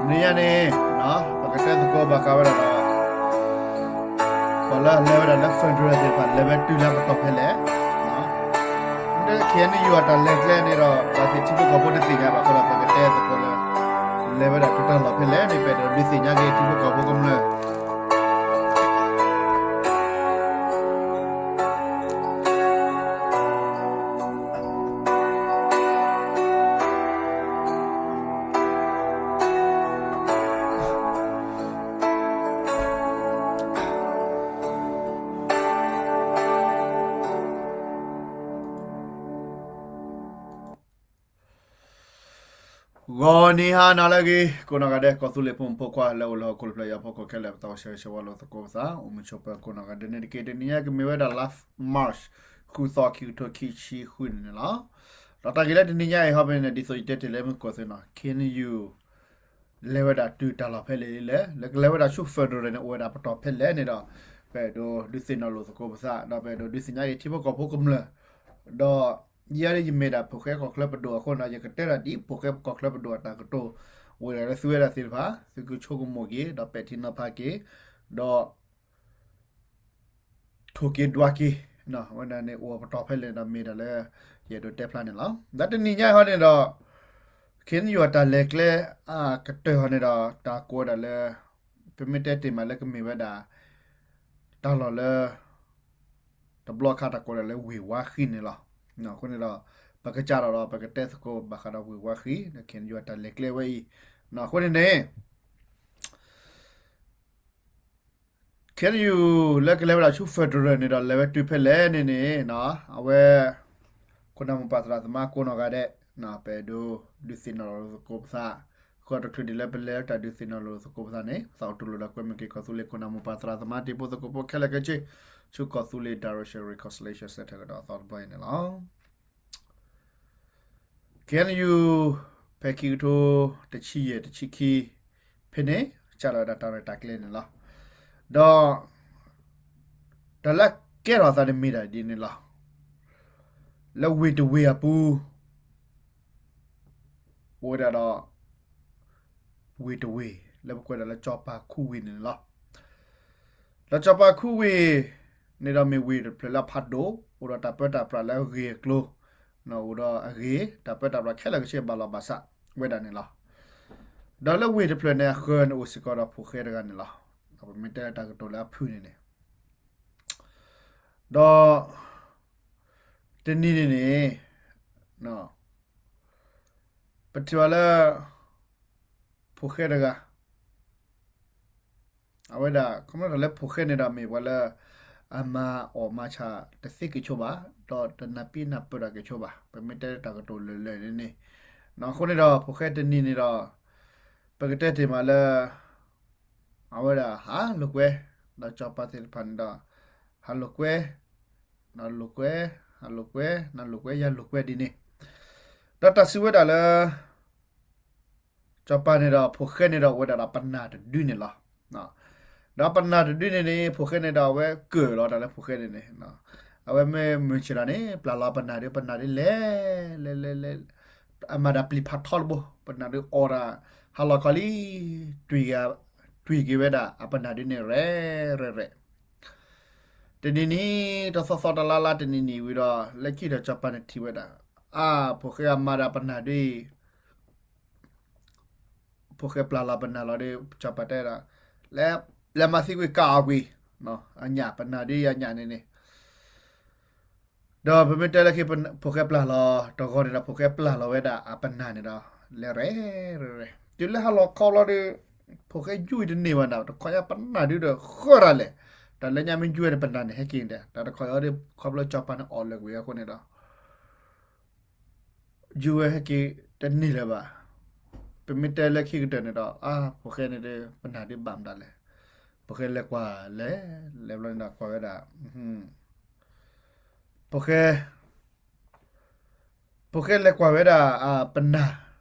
တနံၤညါန့ၣ် ပကတဲသကိးဘၣ်ဃးဝဲဒၣ်ဒီး ပှၤလၢအလဲၤဝဲဒၣ်လၢ federal သ့ၣ်တဖၣ် လဲၤဝဲတုၤလၢပတီၢ်ဖဲလဲၣ်. မ့ၢ်တဲ K N U အတၢ်လဲၤကျဲန့ၣ်ဒီး ဘၣ်သ့ၣ်ထံဖိကီၢ်ဖိတသ့ၣ်ညါဘၣ်အဃိဒီး ပကတဲသကိးလၢ လဲၤဝဲဒၣ်တုၤတၢ်လီၢ်ဖဲလဲၣ်န့ၣ် ပအဲၣ်ဒိးဒုးသ့ၣ်ညါက့ၤထံဖိကီၢ်ဖိကမျၢၢ် ဂီၤနံၤဟါနၤလၢအဂ့ၤ ကိးနီၢ်ဂၤဒဲး ကီၢ်သူလ့ၤဖိမုၣ်ဖိခွါလၢအိၣ်လၢဟီၣ်ခိၣ်လၢဖျၢၣ်အံၤအဖီခိၣ်ခဲလၢာ် ပသးအိၣ်ဆၢဂ့ၤဆၢဝါလိာ်သကိးပသး အိၣ်မုာ်ဆိးပၢၤကိးနီၢ်ဂၤဒဲးန့ၣ်တက့ၢ်. တနံၤညါကမ့ၢ်ဝဲဒၣ်လါ March ဃုသီ ခံကထိခံဆံဃုန့ၣ်န့ၣ်လီၤ. ဒီးတၢ်ဂ့ၢ်လၢတနံၤညါအံၤ ဟီဘၣ်န့ၣ် ဒ်သိးယတဲတ့ၢ်လၢမုၢ်ကီၢ်သ့ၣ်နီၤ K N U လဲၤဝဲဒၣ်တုၤတၢ်လီၢ်ဖဲလဲၣ်လဲၣ် လၢကလဲၤဝဲဒၣ်ဆူ federal န့ၣ် အိၣ်ဝဲဒၣ်ပတီၢ်ဖဲလဲၣ်န့ၣ်ဒီး ပအဲၣ်ဒိးဒုးသ့ၣ်နီၣ်လိာ်သကိးပသး ဒီးပအဲၣ်ဒိးဒုးသ့ၣ်ညါက့ၤထံဖိကီၢ်ဖိကမျၢၢ် ဒီးယဲဒၣ်ယမ့ၢ်ဒၣ်ဖိၣ်ဃဲကီၢ်ချၢပဒိၣ်အဃိန့ၣ်ဒီး ယကတဲဒၣ်ဒ်ဖိၣ်ဃဲကီၢ်ချၢပဒိၣ်အတၢ်ကတိၤ အိၣ်ဝဲဒၣ်လၢသုဝဲဒၣ်သ့ၣ်တဖၣ် သုကဆိကမိၣ်က့ၤ ဒီးပဲာ်ထံနီၤဖးက့ၤ ဒီး ထိၣ်က့ၤဒွးက့ၤ ဝဲဒၣ်န့ၣ် အိၣ်ပတီၢ်ဖဲလဲၣ်ဒီးမ့ၢ်ဒၣ်လၢ ယအဲၣ်ဒိးတဲဖျါန့ၣ်လီၤ. ဒီးတနံၤညါအံၤဟီန့ၣ်ဒီး K N U အတၢ်လဲၤကျဲအကတၢၢ်ဟီန့ၣ်ဒီး တၢ်ကိးဝဲဒၣ်လၢ ပမ့ၢ်တဲတ့ၢ်မးလၢကမ့ၢ်ဝဲဒၣ် တၢ်လီၢ်လၢ တဘျီခါတၢ်ကိးဝဲဒၣ်လၢဝ့ၢ်ဝါဃံန့ၣ်လီၤ. အဃိန့ၣ်ဒီး ပကစးထီၣ်ဒီး ပကတဲသကိးဘၣ်ဃးဒီးဝ့ၢ်ဝါဃံ ဒီး K N U အတၢ်လဲၤကျဲဝဲအံၤ အဃိန့ၣ်န့ၣ် K N U လၢကလဲၤဝဲဒၣ်ဆူ federal န့ၣ်ဒီး လဲၤဝဲတုၤဖဲလဲၣ်န့ၣ်န့ၣ် အဝဲ ခိၣ်နၢ်မိၢ်ပၢ်သရၣ်သမါကိးနီၢ်ဂၤဒဲး ပအဲၣ်ဒိးဒုးသ့ၣ်နီၣ်လိာ်သကိးပသး ဃီတချုးဒံးလၢပလဲၤတၢ်ဒုးသ့ၣ်နီၣ်လိာ်သကိးပသးန့ၣ် ပသးအိၣ်တူၢ်လိာ်ဒီးကွဲမုာ်က့ၤကီၢ်သူလ့ၤခိၣ်နၢ်မိၢ်ပၢ်သရၣ်သမါတံၤဖိသကိးဖိခဲလၢာ်ခဲဆ့ ဆူကီၢ်သူလ့ၤ Direction Reconciliation Centre ကဒီးအသီတဘျီအံၤန့ၣ်လီၤ. K N U ဖဲခံကထိတဆံယဲၢ်တဆံခံ ဖဲန့ၣ် စးထီၣ်ဝဲဒၣ်တၢ်ရဲၣ်တၢ်ကျဲၤန့ၣ်လီၤ. ဒီး တၢ်လၢကဲထီၣ်အသးန့ၣ်မ့ၢ်ဒၣ်ဒ်န့ၣ်လီၤ. လၢဝ့ၢ်တဝ့ၢ်အပူၤ အိၣ်ဝဲဒၣ်ဒီး ဝ့ၢ်တဝ့ၢ် လၢပကွဲးဒၣ်လၢစီၤပၤခူဝ့ၢ်န့ၣ်လီၤ. ဒီးစီၤပၤခူဝ့ၢ်န့ၣ်ဒီးမ့ၢ်ဝ့ၢ်တဖျၢၣ်လၢအဖးဒိၣ် အိၣ်ဒီးတၢ်ပၢတၢ်ပြးလၢအဂ့ၢ်အကျိၤ အိၣ်ဒီးအဂ့ၢ် တၢ်ပၢတၢ်ပြးခဲလၢာ်ခဲဆ့ဘၣ်လီၤဘၣ်စးဝဲဒၣ်န့ၣ်လီၤ. ဒီးလၢဝ့ၢ်တဖျၢၣ်န့ၣ်အဃၢၤန့ၣ်အိၣ်စ့ၢ်ကီးဒီးဖိၣ်ဃဲတဂၤန့ၣ်လီၤ. ပမ့ၢ်တဲတၢ်ကတိၤလၢအဖုၣ်န့ၣ်န့ၣ် ဒီး တနံၤန့ၣ်န့ၣ် ပထံၣ်ဘၣ်လၢ ဖိၣ်ဃဲတဂၤ အဝဲဒၣ် ခီဖျိလၢဖိၣ်ဃဲန့ၣ်ဒီးမ့ၢ်ပှၤလၢ အမၤအီၣ်မၤဆၣ်တသ့က့ၤဆိဘၣ် ဒီးတနၢ်ပံနၢ်ပၢၢ်တၢ်က့ၤဆိဘၣ် ပမ့ၢ်တဲတၢ်ကတိၤလၢာ်လၢာ်န့ၣ်န့ၣ် အဃိန့ၣ်ဒီးဖိၣ်ဃဲတနံၤန့ၣ်ဒီး ပကတဲတ့ၢ်မးလၢ အဝဲဒၣ်ဟးလိာ်ကွဲ ဒီးစီၤပၤသ့ၣ်တဖၣ်န့ၣ်ဒီး ဟးလိာ်ကွဲ နလိာ်ကွဲ ဟးလိာ်ကွဲ နလိာ်ကွဲ ယၤလိာ်ကွဲဒ်န့ၣ် ဒီးတၢ်စံးဝဲဒၣ်လၢ စီၤပၤန့ၣ်ဒီး ဖိၣ်ဃဲန့ၣ်ဒီး အိၣ်ဝဲဒၣ်ဒီးပနၢ်တဒုန့ၣ်လီၤ. ဒီးပနၢ်တဒုန့ၣ်န့ၣ် ဖိၣ်ဃဲန့ၣ်ဒီး အဝဲကၢၣ်လီၤတၢ်လၢဖိၣ်ဃဲန့ၣ်န့ၣ် အဝဲမ့ၢ်မုၢ်ဆ့ၣ်ထီၣ်န့ၣ် ပျၢ်လီၤပနၢ်ဒု ပနၢ်ဒုလဲၤ လဲၤ လဲၤ လဲၤ အမၤဒၣ်ပျံၤဖးထီတဘိ ပနၢ်ဒုအီၣ်ဒၣ် ဟါလီၤခီလံ တွံၢ်က့ၤဝဲဒၣ်အပနၢ်ဒုန့ၣ် ရဲၣ် ရဲၣ် ရဲၣ် တနံၤနံၤ တသီသီတလါလါ တနံၤနံၤဝံၤဒီး လၢခံဒီးစီၤပၤန့ၣ်ထံၣ်ဝဲဒၣ် အါ ဖိၣ်ဃဲအမၤဒၣ်ပနၢ်ဒုအံၤ ဖိၣ်ဃဲပျၢ်လီၤပနၢ်လီၤဒီး စီၤပၤတဲဒၣ် လဲၤမၤသံကွံာ်ကၣ်အီၣ်ကွံာ် အညၣ်ပနၢ်ဒုအညၣ်န့ၣ်န့ၣ် ဒီးပမ့ၢ်တဲလၢခံ ဖိၣ်ဃဲပျၢ်လီၤတဂီၤန့ၣ်ဒီး ဖိၣ်ဃဲပျၢ်လီၤဝဲဒၣ်အပနၢ်န့ၣ်ဒီး လဲၤရဲၣ် ရဲၣ် ရဲၣ် တုၤလၢဟါလီၤခီလီၤဒီး ဖိၣ်ဃဲယူၢ်တန့ၢ်ဘၣ်နၤ တခီညါပနၢ်ဒုဒီးဃၢတၢ်လဲၣ် တၢ်လၢညါမ့ၢ်ယူၢ်ဝဲဒီးပနၢ်န့ၣ် ဟဲက့ၤဒၣ် တၢ်တခီအံၤဒီး ခီဖျိစီၤပၤန့ၣ်အီၣ်လၢာ်ကွံာ်အဃိန့ၣ်ဒီး ယူၢ်ဝဲဟဲက့ၤတန့ၢ်လၢၤဘၣ်. ပမ့ၢ်တဲလၢခံကတၢၢ်န့ၣ်ဒီး အါ ဖိၣ်ဃဲန့ၣ်ဒီး ပနၢ်ဒုဘၣ်မတၤလဲၣ်. ဖိၣ်ဃဲလဲၤကွၢ်လဲၣ် လဲၤဘျီန့ၣ်ဒီးကွၢ်ဝဲဒၣ် ဖိၣ်ဃဲ ဖိၣ်ဃဲလဲၤကွၢ်ဝဲဒၣ် ပနၢ်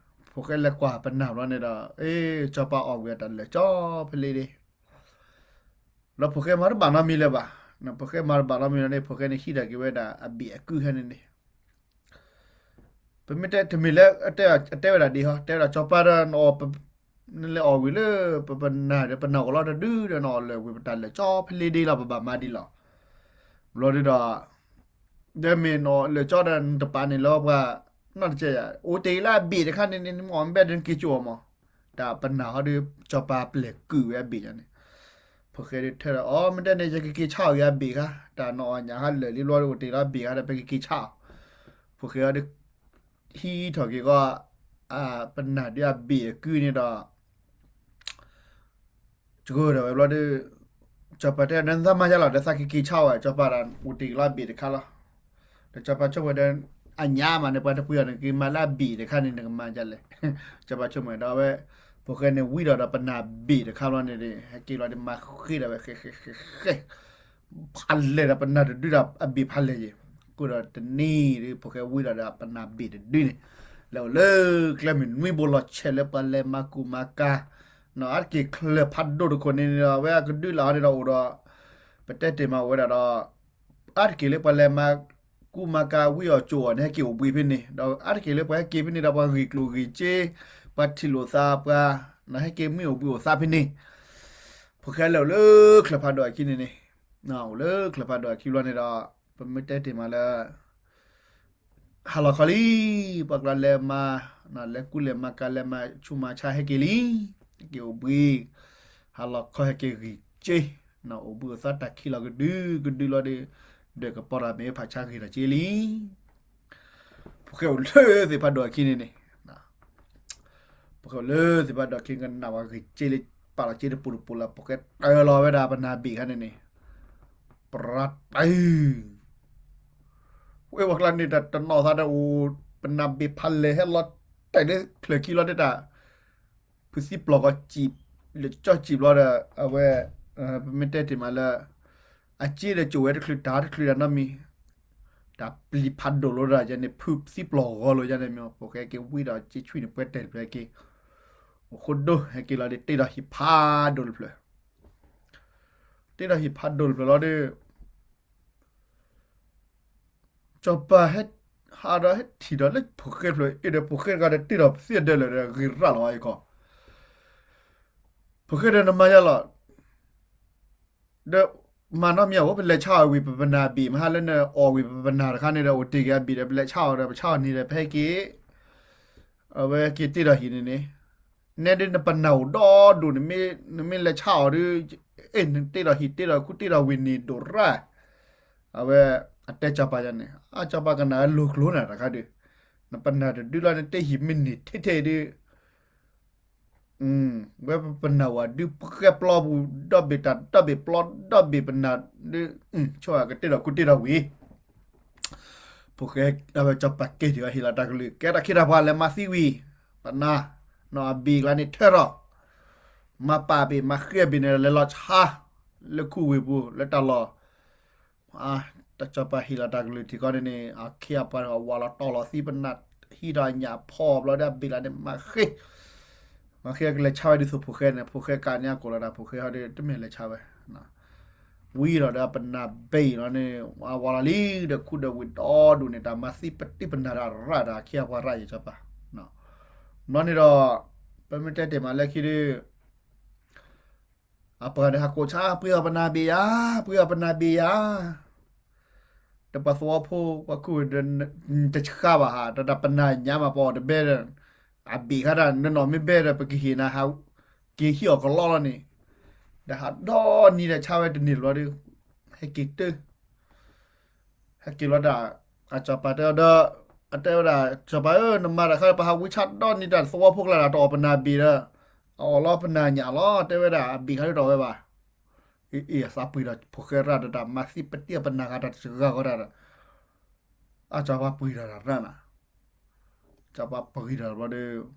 ဖိၣ်ဃဲလဲၤကွၢ်ပနၢ်ဘျီန့ၣ်ဒီး အ့ စီၤပၤအီၣ်ကွံာ်အတၢ်လၢာ်ကၠီဖဲလံဒီး ဒီးဖိၣ်ဃဲမၤတဘၣ်နီတမံၤလၢၤဘၣ်. ဖိၣ်ဃဲမၤတဘၣ်နီတမံၤလၢၤန့ၣ် ဖိၣ်ဃဲန့ၣ်ဟံးထီၣ်က့ၤဝဲဒၣ်အဘ့ၣ်အကုၢ်ဟဲန့ၣ်န့ၣ် ပမ့ၢ်တဲတမ့ၢ်လၢ အတဲဝဲဒၣ်ဒ်ဟီ တဲဝဲဒၣ်စီၤပၤဒီးနအီၣ် နလဲၤအီၣ်ဝံၤလၢ ပပနၢ်ဒီး ပနၢ်အိၣ်လီၤတဒုဒီး နအီၣ်လၢာ်ဝံၤ ပတၢ်လၢာ်ကၠီဖဲလဲၣ်ဒ့လီၤ ပဘၣ်မၤဒ်လီၤ. ဘျီဒုဒီး ဒီးမ့ၢ်နအီၣ်လၢာ်ကၠီဒီး နတပာ်န့ၣ်လီၤပှၤ နီၢ်တကဲယၤ အိၣ်တ့ၢ်လၢအဘ့ၣ်တခါန့ၣ်န့ၣ် နမ့ၢ်အီၣ်မ့ၢ်ဘဲဒီး နက့ၤကၠိအီၤမး. တၢ်ပနၢ်ဟီဒီး ကၠီၤပၤပျဲၢ်ကုာ်ဝဲအဘ့ၣ်ညါန့ၣ် ဖိၣ်ဃဲဒုးထၢဒီး အီ မ့ၢ်တဲန့ၣ် ယကက့ၤဆါအီၣ်က့ၤအဘ့ၣ်ခါ, တၢ်နအီၣ်ညၣ်ခါလၢာ်လံဘျီဒီး အိၣ်တ့ၢ်လီၤအဘ့ၣ်ခါဒီး ပကက့ၤဆါအီၤ. ဖိၣ်ဃဲအီၤဒီး ဟံးထီၣ်က့ၤကီး ပနၢ်ဒုးအဘ့ၣ်အကုန့ၣ်ဒီး ကၢၤဒီးဝဲဘျီဒီး ကၠီၤပၤတဲဒီး နသးမၤယါလီၤ ဒီးသးကက့ၤဆါအီၤ ကၠီၤပၤဒီး အိၣ်တ့ၢ်လီၤအဘ့ၣ်တခါလီၤ. ဒီးကၠီၤပၤဆိကမိၣ်ဒီး အညါမးန့ၣ် ပှၤတပှ့ၤအီၤန့ၣ် က့ၤမၤလၢအဘ့ၣ်တခါန့ၣ် နကမၤဒ်လဲၣ်. ကၠီၤပၤဆိကမိၣ်ဒီးဝဲ ဖိၣ်ဃဲန့ၣ်ဝံဒီးဒီးပနၢ်ဘ့ၣ်တခါဘျီန့ၣ် ဟဲက့ၤလီၤဒီးမၤဃ့ဒီးဝဲဃဲဃဲဃဲဃဲ ဖးလဲၢ်ဒီးပနၢ်တဒုဒီးအဘ့ၣ်ဖးလဲၢ်ယဲၢ်, ကိးဒီးတနံၤဒီး ဖိၣ်ဃဲဝံဒီးဒီးပနၢ်ဘ့ၣ်တဒုန့ၣ် လဲၤအိၣ်လၢကျဲမုၢ်နွံဘိလီၤဆဲးလၢပှၤလဲၤမၤကူၣ်မၤကၤ, အါတက့ၢ်ချၢးဖးဒိၣ်တခိၣ်န့ၣ်ဒီး အဝဲအကဒုလၢ်အီၤန့ၣ်ဒီးအိၣ်ဒီး ပတဲတ့ၢ်မးအိၣ်ဝဲဒၣ်ဒီး အါတက့ၢ်လၢပှၤလဲၤမၤကူၣ်မၤကၤဝံအီၤကၠိအီၤန့ၣ် ဟဲက့ၤအိၣ်ဘှံးဖဲန့ၣ်, ဒီးအါတက့ၢ်လၢပှၤဟဲက့ၤဖဲန့ၣ်ဒီး ပှၤဂ့ၢ်ကျိၣ်ဂ့ၢ်စ့, ပှၤထံၣ်လိာ်သးပှၤ, ဟဲက့ၤမံအိၣ်ဘှံးအိၣ်သးဖဲန့ၣ်, ဖိၣ်ဃဲလဲၤအိၣ်လၢချၢးဖးဒိၣ်အခံန့ၣ်န့ၣ်, အိၣ်လၢချၢးဖးဒိၣ်အခံဘျီန့ၣ်ဒီး ပမ့ၢ်တဲတ့ၢ်မးလၢ ဟါလီၤခီလံ, ပှၤကျါလဲၤမၤ, လဲၤကူလဲၤမၤကၤ လဲၤမၤဆူၣ်မၤဆါဟဲက့ၤလံ, ဟဲက့ၤအိၣ်ဘှံး, ဟါလီၤခီဟဲက့ၤဂ့ၤစ့, အိၣ်ဘှံးအိၣ်သးတၢ်ခံးလီၤကဒုကဒုလီၤဒီး, ဒီးကပီၤတၢ်မ့ၢ်ဖးဆါဂ့ၤထီၣ်က့ၤလံ. ဖိၣ်ဃဲအိၣ်လၢသ့ၣ်ဖးဒိၣ်အခံန့ၣ်န့ၣ်, ဖိၣ်ဃဲအိၣ်လၢသ့ၣ်ဖးဒိၣ်အခံ ကနၣ်ဝဲဂ့ၤစ့လၢ ပာ်လီၤစ့တပူၤတပူၤလၢ ဖိၣ်ဃဲတၢၢ်လီၤဝဲဒၣ်ပနၢ်ဘ့ၣ်ခါန့ၣ်န့ၣ်, ပရၤတၢ် ဝဲပှၤကျါန့ၣ်တၢ်တနီၤသးဒီးအိၣ် ပနၢ်ဘ့ၣ်ဖးလဲၢ်ဟဲလီၤတဲာ်လၢချၢးခံလီၤဒၣ်တၢ်, ဖုသံပျီၢ်ကီၢ်စံၣ်, လၢကၠီၣ်စံၣ်ဘျီဒီး အဝဲ, ပမ့ၢ်တဲတ့ၢ်မးလၢ, အစ့ဒီးကၠိဝဲတချုးတၢ်တချုးတၢ်နီတမံၤ, တၢ်ပျံၤဖးဒိၣ်လိာ်ဒၣ်ယဲန့ၣ် ဖုသံပျီၢ်ဂီၤလိာ်ယဲန့ၣ်မ့ၢ် ဖိၣ်ဃဲက့ၤဝံဒီးစ့ဆွံန့ၣ် ပှဲၤတဲာ်တဖျၢၣ်ဟဲက့ၤ, အိၣ်ဃိဒိ ဟဲက့ၤလီၤဒီးတ့ၢ်ဒီးဟံၣ်ဖးဒိၣ်တဖျၢၣ် တ့ၢ်ဒီးဟံၣ်ဖးဒိၣ်တဖျၢၣ်လီၤဒီး, စီၤပၤဟဲ, ဟးဒီးဟဲထံၣ်ဒီးလၢဖိၣ်ဃဲတဖျၢၣ်အံၤဒီး ဖိၣ်ဃဲတဂၤဒီးတ့ၢ်ဒီးသ့ၣ်ဒၢလၢာ်ဒီးဂ့ၤရၣ်လီၤအံၤခီ, ဖိၣ်ဃဲဒီးနမၤယါလီၤ, ဒီး, မၤနီတမံၤအဃိ ပလဲၤဆါအီၤဝံၤ ပပနၢ်ဘ့ၣ် မဟါလၢနအီၣ်ဝံၤ ပပနၢ်တခါန့ၣ်ဒီး အိၣ်တ့ၢ်က့ၤအဘ့ၣ်ဒီး ပလဲၤဆါအီၤဒီး ပဆါအီၤန့ၣ်ဒီး ဖဲက့ၤ, အဝဲက့ၤတ့ၢ်ဒီးဟံၣ်န့ၣ်န့ၣ်, နဲဒ်နပနၢ်အိၣ်ဒီဒိၣ်န့ၣ် နမ့ၢ်လဲၤဆါအီၤဒီး, အဲၣ် နတ့ၢ်ဒီးဟံၣ် တ့ၢ်ဒီးခူတ့ၢ်ဒီးဝ့ၢ်န့ၣ်ဒိၣ်ရၣ်, အဝဲ, အတဲစီၤပၤယါန့ၣ် အစီၤပၤကနၣ်ဝဲလိၤကျိၤနၤတခါဒီး, နပနၢ်တဒုလီၤ နတ့ၢ်ဟံၣ်မ့ၢ်န့ၢ်ထဲထဲဒီး ဝဲပပနၢ်ဝဲဒုးပဃဲပျီပူၤ ဒီဘ့ၣ်တၢ်ဒီဘ့ၣ်ပျီ ဒီဘ့ၣ်ပနၢ်ဒုး, ဆိကတ့ၢ်ဒီးခူတ့ၢ်ဒီးဝ့ၢ်, ဖိၣ်ဃဲ, အဝဲစီၤပၤက့ၤထံၣ်ဝဲဟ့ၣ်လီၤတၢ်ကလုၢ် ကဲတၢ်ခ့တၢ်ပှၤလဲၤမၤသံဝံၤ, ပနၢ်, နီၢ်အဘ့ၣ်ကျါန့ၣ်ထၢထီၣ်, မၤပာ်ဘ့ၣ်မၤဃ့အဘ့ၣ်န့ၣ် လဲၤလီၤဆါ, လၢခူဝ့ၢ်ပူၤ လၢတၢ်လီၢ် တၢ်စီၤပၤဟ့ၣ်လီၤတၢ်ကလုၢ်ထံၣ်ကီးန့ၣ်န့ၣ် အခ့အပှၤဝးလီၤတီၤလီၤသံပနၢ်, ဟံးထီၣ်ညၣ်ဖီၣ်ဘျီဒီးအဘ့ၣ်လၢန့ၣ် မၤဃ့, မၤဃ့ကလဲၤဆါဝဲဒ်သိးဖိၣ်ဃဲန့ၣ် ဖိၣ်ဃဲကးန့ၢ်အကိာ်လီၤတၢ် ဖိၣ်ဃဲဟီဒီးတမ့ၢ်လဲၤဆါဝဲ, ဝံၤဒီးဒီးပနၢ်ဘ့ၣ်လီၤန့ၣ် ဝးလီၤလံဒီးခူဒီးဝ့ၢ်ဒီဒူၣ်န့ၣ် တၢ်မၤသံပတံၢ်ပနၢ်တၢ်ရၣ်ဒီးအခ့အပှၤရၣ်ယဲၢ်စီၤပၤ, ဘျီန့ၣ်ဒီး, ပမ့ၢ်တဲတ့ၢ်မးလၢခံဒီး အပှၤဒီးဟးကိးဆါ ပှ့ၤအီၤပနၢ်ဘ့ၣ်ယါ, ပှ့ၤအီၤပနၢ်ဘ့ၣ်ယါ, ဒီးပှၤသဝီဖိ ပှၤခူၣ်ဝဲဒီး, တဆှါဘၣ်ဟး တၢ်ပနၢ်ညါမးပအီၣ်တဘဲဒီး, အဘ့ၣ်ခါတၢ် နနီၢ်မ့ၢ်ဘဲဒီး ပကဟ့ၣ်နၤဟး, က့ၤဟံးအီၣ်ကလီလီၤန့ၣ်, ဒီးဟးဒီနံၤဒီးဆါဝဲတန့ၢ်လီၤဒီး, ဟဲက့ၤတၢ ဟဲက့ၤလီၤတၢ်, အစီၤပၤတဲအီၤဒီး, အတဲဝဲဒၣ် စီၤပၤဧၢ နမၤတၢ်ခါဒီး ပဟးဝံဆါဒီနံၤတၢ်သဝီဖိကျါဒီး တအီၣ်ပနၢ်ဘ့ၣ်ဒီး, အအီၣ်လီၤပနၢ်ညၣ်လီၤ တဲဝဲဒၣ် အဘ့ၣ်ခါဒ်တအီၣ်ဝဲဘၣ်, အ့ၣ် အသးပှ့ၤဒီးဖိၣ်ဃဲရၣ်ဒီးတၢ်မၤသံပတံၢ်ပနၢ်ဂၤတၢ်တစှၤဂီၤတၢ်ဒီး, အစီၤပၤပှ့ၤဒီးတၢ်ရၣ်နၤ, စီၤပၤပှ့ၤဒီးဘျီဒီး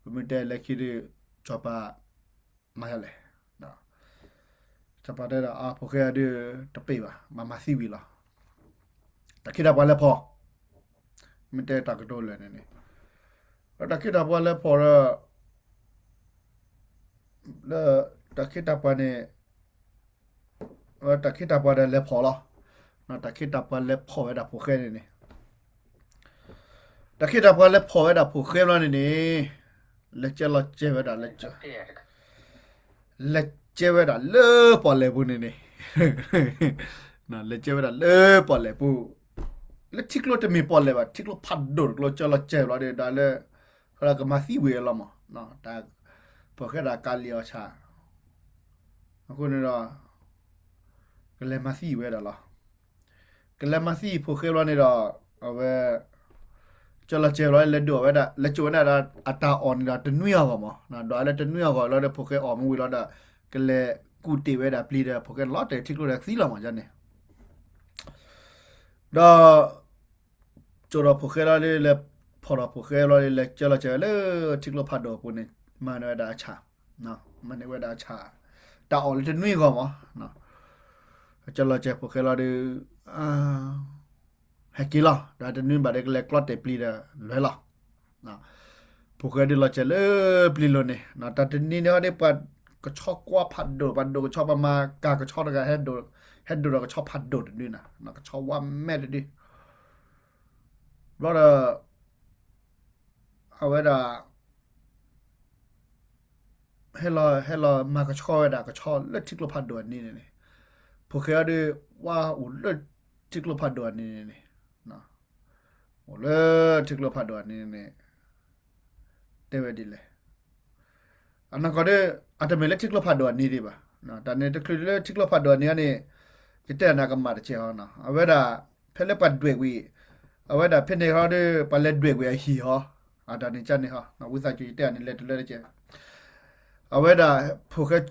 ပမ့ၢ်တဲလၢခံဒီး, စီၤပၤ, မၤယါလဲၣ်, စီၤပၤတဲဒီး အဖိၣ်ဃဲဒုး, တပ့ၤဘၣ် မၤမၤသံဝံၤလီၤ, တၢ်ခ့တၢ်ပှၤလဲၤဖီၣ်, မ့ၢ်တဲတၢ်ကတိၤလၢာ်န့ၣ်န့ၣ်, တၢ်ခ့တၢ်ပှၤလဲၤဖီၣ်ဒီး တၢ်ခ့တၢ်ပှၤန့ၣ်, တၢ်ခ့တၢ်ပှၤဒီးလဲၤဖီၣ်လီၤ, တၢ်ခ့တၢ်ပှၤလဲၤဖီၣ်ဝဲဒၣ်ဖိၣ်ဃဲန့ၣ်န့ၣ်, တၢ်ခ့တၢ်ပှၤလဲၤဖီၣ်ဝဲဒၣ်ဖိၣ်ဃဲဘျီန့ၣ်န့ၣ်, လဲၤကၢလီၤကၢဝဲဒၣ်လၢ လဲၤကၢဝဲဒၣ်လၢပီၣ်လဲၣ်ပူၤန့ၣ်န့ၣ်, လဲၤကၢဝဲဒၣ်လၢပီၣ်လဲၣ်ပူၤ, လၢထံကျိတမ့ၢ်ပီၣ်လဲၣ်ဘၣ်, ထံကျိဖးဒိၣ်တကျိ ကၢလီၤကၢလီၤဒီး ဒီးလၢ ကမၤသံဝံၤအလီၢ်မး, တၢ် ဖိၣ်ဃဲဒၣ်ကးလံာ်အီၤဆၣ်, အဃိန့ၣ်ဒီး ကလဲၤမၤသံဝဲဒၣ်လီၤ. ကလဲၤမၤသံဖိၣ်ဃဲဘျီန့ၣ်ဒီး အဝဲ ကၢလီၤကၢလီၤ လဲၤဒိးဝဲဒၣ် လဲၤကၠိဝဲဒၣ်အတၢ်အီၣ်န့ၣ်ဒီးတနွံအဂီၢ်မး, ဒီးလၢတနွံအဂီၢ်လီၤဒီး ဖိၣ်ဃဲအီၣ်မ့ၢ်ဝံၤလီၤဒီး ကလဲၤကူၣ်တ့ၢ်ဝဲဒၣ်ပျံၤဒီး ဖိၣ်ဃဲလီၤတဲာ်ထံကျိဒီးသံလီၤမးန့ၣ်, ဒီး ကၠိဒီးဖိၣ်ဃဲလီၤဒီး လဲၤဖီၣ်ဒီးဖိၣ်ဃဲလီၤဒီး လဲၤကၢလီၤကၢဝဲလၢထံကျိဖးဒိၣ်အပူၤန့ၣ် မၤန့ၢ်ဝဲဒၣ်အဆၣ်, မၤန့ၢ်ဝဲဒၣ်အဆၣ်, တၢ်အီၣ်လၢတနွံအဂီၢ်မး, ကၢလီၤကၢဖိၣ်ဃဲလီၤဒီး ဟဲက့ၤလီၤ, ဒီးတနွံဘၣ်ဒီးကလဲၤကျီတဲာ်ပျံၤဒီးလွဲလီၤ. ဖိၣ်ဃဲဒုးလီၤကၢလၢပျံၤလိၤန့ၣ် တၢ်တနံၤန့ၣ်ဟီဒီး ပှၤကဆီကွၢ်ဖးဒိၣ် ပှၤဒိၣ်ကဆီ ပှၤမၤကၤကဆီတဂၤ ဟဲဒိၣ်ဒီးကဆီဖးဒိၣ်တဒုနၤ, ကဆီဝါမဲာ်တဒု ဘျီဒီး အဝဲဒၣ် ဟဲလီၤ ဟဲလီၤမၤကဆီဝဲဒၣ်ကဆီလၢထံကျိဖးဒိၣ်အနံၤန့ၣ်န့ၣ်, ဖိၣ်ဃဲအီၤဒီး ဝါအိၣ်လၢထံကျိဖးဒိၣ်အနံၤန့ၣ်န့ၣ်, အိၣ်လၢထံကျိဖးဒိၣ်အနံၤန့ၣ်န့ၣ် တဲဝဲဒ်လဲၣ်. အနီၢ်ကီၢ်ဒီး အတမ့ၢ်လၢထံကျိဖးဒိၣ်အနံၤဒံးဘၣ်. တၢ်န့ၣ်တချုးလၢထံကျိဖးဒိၣ်အနံၤန့ၣ် ယတဲနၤကမၣ်တကဲးအီၤနီၤ. အဝဲဒၣ် ဖဲလၢပှၤဒွဲၣ်ကွံာ်, အဝဲဒၣ်ဖဲန့ၣ်ဟီဒီး ပှၤလဲၤဒွဲၣ်ကွံာ်အဟံၣ်ဟီ, အတၢ်န့ၣ်ကန့ၣ်ဟီ, ဝံသးစူၤယတဲအီၤန့ၣ် လဲၤတလၢတကဲး. အဝဲဒၣ် ဖိၣ်ဃဲတ့ၢ်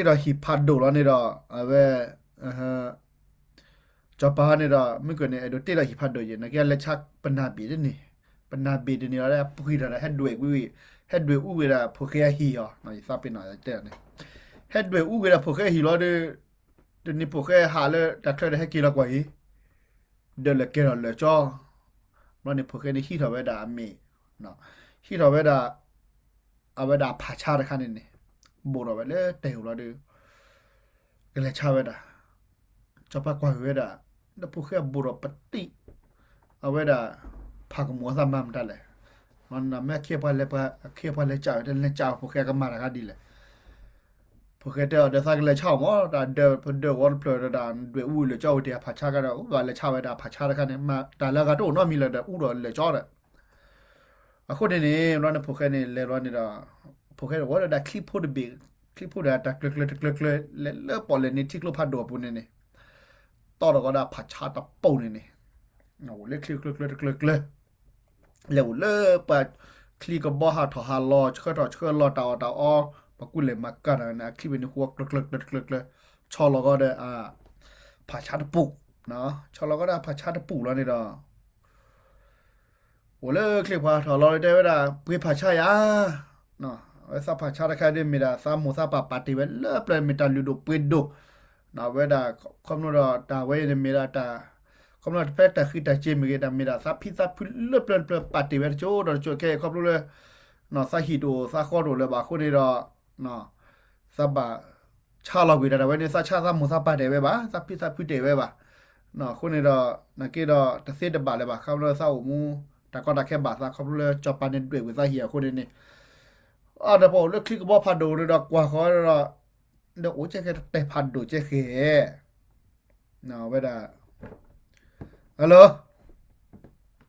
ဒီးဟံၣ်ဖးဒိၣ်လီၤန့ၣ်ဒီး အဝဲ စီၤပၤန့ၣ်ဒီး မုၢ်ကၢၢ်န့ၣ် အဲၣ်ဒိးတ့ၢ်ဒီးဟံၣ်ဖးဒိၣ်ယဲၢ် နာ်က့အလဲၤဆါပနၢ်ဘ့ၣ်တန့ၣ်, ပနၢ်ဘ့ၣ်တန့ၣ်လီၤဒီး အပှံၤထီၣ်ဒီး ဟဲဒွဲၣ်ကွံာ်ဝံၤ, ဟဲဒွဲၣ်အူဝံၤဒၣ်ဖိၣ်ဃဲအဟံၣ်အီၤ, ယသးပ့ၤနီၣ်တဲန့ၣ်, ဟဲဒွဲၣ်အူဝံၤဒၣ်ဖိၣ်ဃဲအဟံၣ်လီၤဒီး တနံၤဖိၣ်ဃဲဟးလၢတၢ်ချၢဒီးဟဲက့ၤလီၤကွၢ်အံၤ ဒီးလဲၤကဲထီၣ်လၢာ်ကၠီ, ဘျီန့ၣ်ဖိၣ်ဃဲန့ၣ်ဟံးထီၣ်ဝဲဒၣ်အမ့ၢ်, ဟံးထီၣ်ဝဲဒၣ် အဝဲဒၣ်ဖးဆါတခါန့ၣ်န့ၣ်, ဘိၣ်ထီၣ်ဝဲလၢတဲာ်အူလီၤဒီး ကလဲၤဆါဝဲဒၣ်, စီၤပၤကွၢ်က့ၤဝဲဒၣ်, ဒီးဖိၣ်ဃဲအဘိၣ်ထီၣ်ပတံၢ်, အဝဲဒၣ် ဖးကမူၤအသးမၤမတၤလဲၣ်, မ့ၢ်အခ့အပှၤလဲၤခ့အပှၤလဲၤကးဝဲ တလဲၤကးဖိၣ်ဃဲကမၣ်တခါဒ်လဲၣ် ဖိၣ်ဃဲတဲအီၤဒီးသးကလဲၤဆါအီၤမး, တၢ်ဒၢးပဒၢးဝီတဖျၢၣ်ဒီး ဒွဲၣ်အူလၢာ်ကၠီဝံၤတ့ၢ်အဖးဆါကဒီး ဘၣ်လဲၤဆါဝဲဒၣ်ဖးဆါတခါန့ၣ် မ့ၢ်တၢ်လၢအဂၤတအိၣ်နီတမံၤလၢၤဒီး အူဒီးလၢာ်ကၠီဒီး အဃိန့ၣ်န့ၣ် ဘျီန့ၣ်ဖိၣ်ဃဲန့ၣ် လဲၤဘျီန့ၣ်ဒီး ဖိၣ်ဃဲဝဲဒၣ်ချံဖိတဘ့ၣ်, ချံဖိဒီးတၢ်ကျၢၤကျၢၤတကျၢၤကျၢၤ လဲၤလၢပီၣ်လဲၣ်န့ၣ် ထံကျိဖးဒိၣ်အပူၤန့ၣ်န့ၣ်, တီၢ်ထီၣ်ကဒီးဖးဆါတပူၤန့ၣ်န့ၣ်, အိၣ်လၢချံကျၢၤကျၢၤတကျၢၤကျၢၤ လဲၤအိၣ်လၢပှၤချံကဘီဟးထီၣ်ဟးလီၤ ဆှၢထီၣ်ဆှၢလီၤတၢ်အီၣ်တၢ်အီ, ပှၤကူၣ်လဲၤမၤကၤတၢ်န့ၣ် အချံဝဲန့ၣ်ဟူကျၢၤကျၢၤကျၢၤကျၢၤကျၢၤ, ဆီလီၤကဒီး ဖးဆါတပူၤ, ဆီလီၤကဒီးဖးဆါတပူၤလီၤန့ၣ်ဒီး အိၣ်လၢချံဖးထီၣ်လီၤတဲဝဲဒၣ် ပှ့ၤဖးဆါယၤ, အဝဲသးဖးဆါတခါဒီး မ့ၢ်ဒၣ်သးမိၢ်သးပၢ်ပာ်တ့ၢ်ဝဲလၢပျၢၤမ့ၢ်တၢ်လုၢ်ဒိၣ်ပှ့ၤဒိၣ်, အဝဲဒၣ် ခီဖျိဒီးတၢ်ဝဲအံၤန့ၣ်မ့ၢ်ဒၣ်တၢ်, ခီဖျိဖဲတၢ်ဃံတၢ်စ့ၤမ့ၢ်ဂ့ၤ တၢ်မ့ၢ်ဒၣ်သးဖံသးဖုလၢပျၢၤတပျၢၤ ပာ်တ့ၢ်ဝဲတကၠိဒီးတကၠိခဲအံၤ ခီဖျိလၢ သးဟံၣ်တအိၣ်သးဃီတအိၣ်လၢၤဘၣ်အဃိန့ၣ်ဒီး သးဘၣ်ဆါလီၤကွံာ်တၢ် တၢ်ဝဲန့ၣ် သးဆါသးမိၢ်သးပၢ်တ့ၢ်ဝဲဘၣ်, သးဖံသးဖုတ့ၢ်ဝဲဘၣ်, အဃိန့ၣ်ဒီး နာ်က့ဒီးတသ့တဘၣ်လၢၤဘၣ် ခီဖျိသးအိၣ်မူ တၢ်ကီတၢ်ခဲဘၣ်သး ခီဖျိလၢစီၤပၤန့ၣ်ဒွဲၣ်ဝံၤသးဟံၣ်အဃိန့ၣ်န့ၣ်, အဒီးပှၤအိၣ်လၢချံကဘီဖးဒိၣ်န့ၣ်ဒီးကွၢ်ဃီဒီး ဒီးအိၣ်ကဲကဲတတဲာ်ဖးဒိၣ်ကဲဃဲ, ဝဲဒၣ် hello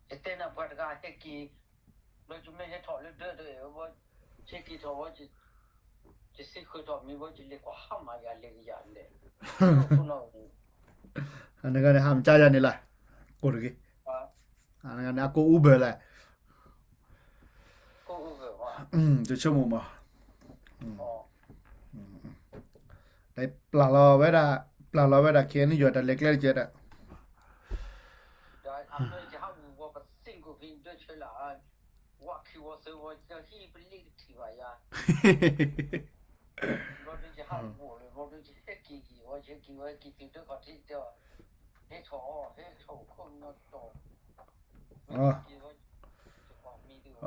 ယတဲနၤပှၤတဂၤဟဲက့ၤ, ဘျီယမ့ၢ်ဟဲထီၣ်လၢဒၢးဒီး, ယဟဲက့ၤထီၣ်ဝဲ, ယစ့ဃုာ်ထီၣ်မ့ၢ်ဝဲ ယလဲၤကွၢ်ဟါမၢ်ယၤလဲၤကယၤလဲၣ်, အနဂၤန့ၣ် ဟါမၢ်ကယၤန့ၣ်လၢ, ကိၢ်တဂ့ၤ, အနဂၤန့ၣ် အကိၢ် Uber လဲၣ် ယဆိကမိၣ်မး, ပျၢ်လီၤဝဲဒၣ်, ပျၢ်လီၤဝဲဒၣ် ခဲအံၤန့ၣ် ယွၤတၢ်လဲၤကျဲတကဲးဒီး,